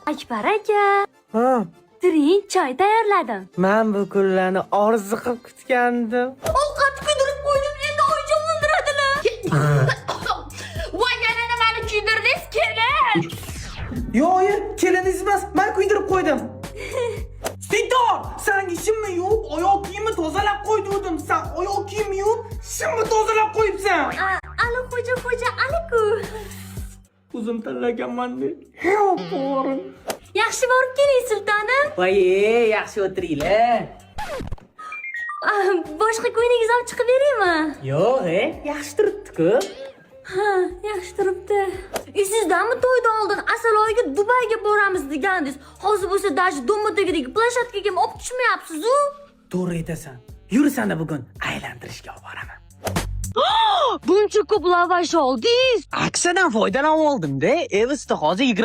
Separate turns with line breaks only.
Akbar aka,
Ha,
turing, choy tayyorladim.
Man bu kunlarni orzu qilib kutgandim.
Ovqat kuydirib qo'ydim, endi oyjon o'ldiradilar.
Voy, yana nimani kuydirdingiz, kelin?
Yo'q, oyi, keliningiz emas, man kuydirib qo'ydim. Sitor, sanga shimni yuvib, oyoq kiyimni tozalab qo'ydirdim. San oyoq kiyimni yuvib, shimni tozalab qo'yibsan.
Ali xo'ja, xo'ja aliku.
O'zim tanlaganman-da. Yo'q, to'g'ri.
Yaxshi borib keling, sultonim.
Voy, yaxshi o'tiringlar.
Ah, boshqa ko'ylagingizni olib chiqib beraymi?
Yo'q, yaxshi turibdi-ku.
Ha, yaxshi turibdi. Esingizdanmi, to'ydan oldin asal oyiga Dubayga boramiz degandingiz. Hozir bo'lsa даже дом tagidagi площадка ga ham olib tushmayapsiz-u.
To'g'ri aytasan. Yur, sani bugun aylantirishga olib boraman.
Buncha ko'p lavash oldingiz.
Aksiyadan foydalanib oldim-da. Ev ustida hozir 20